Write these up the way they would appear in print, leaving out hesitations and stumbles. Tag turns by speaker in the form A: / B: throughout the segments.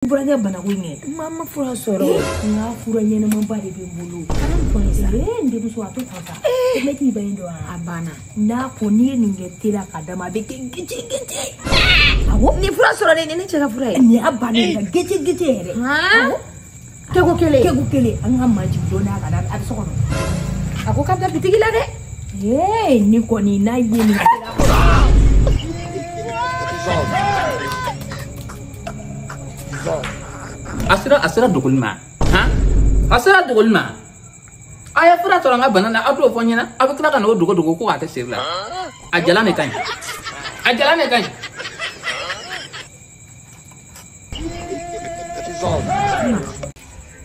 A: Burankɛ banako in kɛ.
B: Ma fura sɔrɔ.
A: N ka fura ɲɛnamaba de bɛ n bolo.
B: Kana nin fɔ n ye sa.
A: N denmuso a to tan sa. Ne k'i ba in dɔn wa?
B: A banna.
A: N'a ko n'i ye nin kɛ te la k'a d'a ma a bɛ kɛ gece gece. Awɔ.
B: Nin fura sɔrɔlen nin ne cɛ ka fura ye.
A: Nin y'a bannen ye gece gece yɛrɛ.
B: Awɔ. Kɛko kelen.
A: Kɛko kelen an ka majigin dɔɔnin a ka a bɛ so kɔnɔ.
B: A ko k'a bɛ taa bitigi la dɛ.
A: Nin kɔni n'a ye nin te la.
C: A sera dogoli ma han a sera dogoli ma a ye fura sɔrɔ n ka bana na aw t'o fɔ n ɲɛna aw bɛ tila ka n'o dogo dogo ko k'a kɛ seri la a jalan de ka ɲi a jalan de ka ɲi.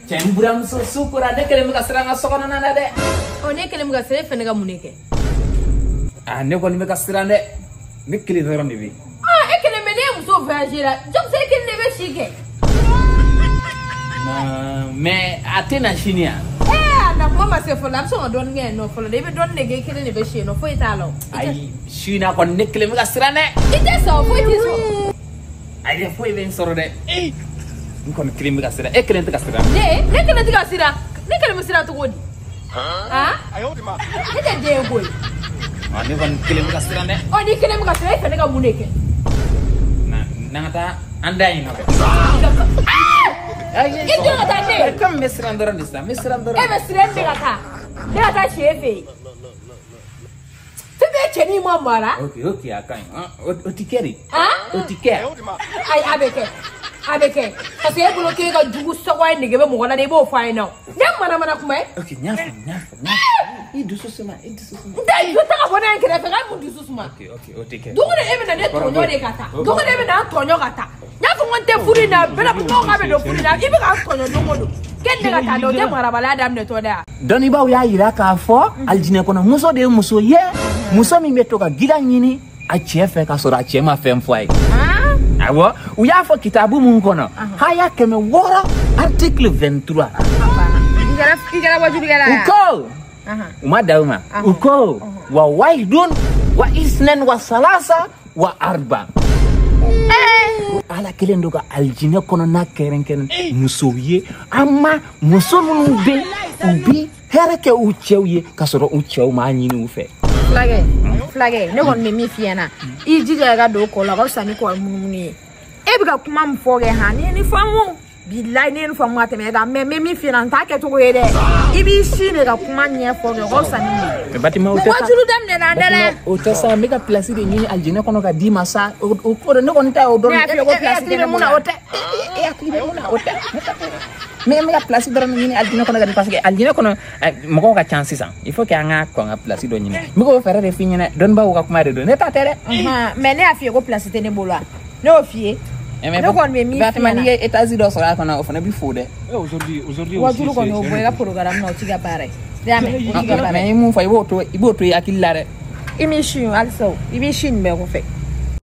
C: Cɛ n buramuso su kora ne kɛlen bɛ ka siran n ka so kɔnɔna na dɛ.
B: Ɔ ne kɛlen bɛ ka siran e fɛnɛ ka mun de kɛ.
C: Aa ne kɔni bɛ ka siran dɛ ne kelen dɔrɔn de bɛ yen.
B: Aa e kelen bɛ ne ye muso voyage la jagosa e kelen de bɛ si kɛ.
C: Mais a tɛ na sini yan.
B: A na kuma ma se fɔlɔ a bɛ sɔn ka dɔɔnin kɛ yen nɔ fɔlɔ dɛ i bɛ dɔɔnin de kɛ i kelen de bɛ si yen nɔ foyi t'a la o.
C: Ayi su in na kɔni ne kelen bɛ ka siran dɛ.
B: I tɛ sɔn foyi t'i sɔrɔ.
C: Ayi foyi bɛ n sɔrɔ dɛ. N kɔni kelen bɛ ka siran e kelen tɛ ka siran.
B: Ne kelen tɛ ka siran ne kelen bɛ siran cogo di. Ne tɛ den ye koyi.
C: Ne kɔni kelen bɛ ka siran dɛ.
B: Ɔ n'i kelen bɛ ka siran e fɛnɛ ka mun de kɛ.
C: N'an ka taa an da yen nɔ kɛ.
B: I jɔ ka taa ne.
C: Komi n bɛ siran dɔrɔn de sisan n bɛ siran dɔrɔn.
B: E bɛ siran ne ka taa ne ka taa si e fɛ yen. Fɛn bɛɛ cɛnin ma mara.
C: Ok ok a ka ɲi o ti kɛ de. O ti kɛ.
B: Ayi a bɛ kɛ a bɛ kɛ parce que e bolo k'e ka jugu sɔgɔ ye nege bɛ mɔgɔ la dɛ i b'o fɔ a ɲɛna o. Ne manamana kuma ye.
C: Ok n y'a faamu n y'a faamu i dusu suma i dusu suma.
B: N tɛ jɔ ta ka bɔ ne kɛrɛfɛ k'a mun dusu suma.
C: Ok ok o ti kɛ.
B: Don o don e bɛ na ne tɔɲɔ de ka taa don o don e bɛ na an tɔɲɔ ka taa. N y'a fɔ ko n tɛ furu in na bɛɛ la ko k'a bɛ don furu in na i bɛ k'an tɔɲɔ don o don k'e ni ne ka taa dɛ o tɛ marabaliya daminɛtɔ dɛ.
C: Dɔnnibaaw y'a yira k'a fɔ alijinɛ kɔnɔ muso de ye muso ye muso min bɛ to ka gilan ɲini a cɛ fɛ k'a sɔrɔ a cɛ ma fɛn fɔ a ye. Awɔ u y'a fɔ kitabu mun kɔnɔ haya 600 article 23.
B: I kɛra wajulikɛla ye.
C: U ko u ma dan o ma u ko wa wahidun wa isnan wa salasa wa arba. Ala kelen don ka alijinɛ kɔnɔna kɛrɛnkɛrɛn musow ye an ma muso minnu bɛ u bi hɛrɛ kɛ u cɛw ye k'a sɔrɔ u cɛw m'a ɲini u fɛ.
B: Fulakɛ ne kɔni bɛ min f'i ɲɛna i jija i ka don kɔ la a ka fisa ni kɔ munumunu ye e bɛ ka kuma min fɔ kɛ han n'i ye nin faamu bilayi ne ye nin faamu ka tɛmɛ e kan mɛ n bɛ min f'i ɲɛna n t'a kɛcogo ye dɛ i b'i si de ka kuma ɲɛfɔ kɛ o ka fisa ni nin ye.
C: Batima o tɛ sa
B: wajulu daminɛna an da dɛ.
C: O tɛ sa n bɛ ka place de ɲini alijinɛ kɔnɔ ka d'i ma sa o ne kɔni ta y'o dɔrɔn.
B: Ne y'a f'i ye ko place tɛ ne bolo
C: o tɛ e hakili bɛ mun na o tɛ mais n bɛ ka place dɔrɔn ɲini alijinɛ kɔnɔ ka di parce que alijinɛ kɔnɔ mɔgɔw ka ca sisan il faut que an ka kɔn ka place dɔ ɲini n bɛ k'o fɛɛrɛ de f'i ɲɛna dɔnnibaaw ka kuma de don ne ta tɛ dɛ.
B: Mais ne y'a f'i ye ko place tɛ ne bolo wa ne y'o f'i ye. Ne kɔni bɛ min f'i ɲɛna
C: n'i ye étage dɔ sɔrɔ a kɔnɔ o fana bɛ fo dɛ.
D: Aujourd'hui
B: wajulu kɔni o bɔ i ka programme na o t'i ka baara ye. Ne y'a mɛn o t'i ka baara ye.
C: Mais i ye mun fɔ i b'o to i hakili la dɛ.
B: I m'i si halisa o i b'i si nin bɛɛ kɔfɛ.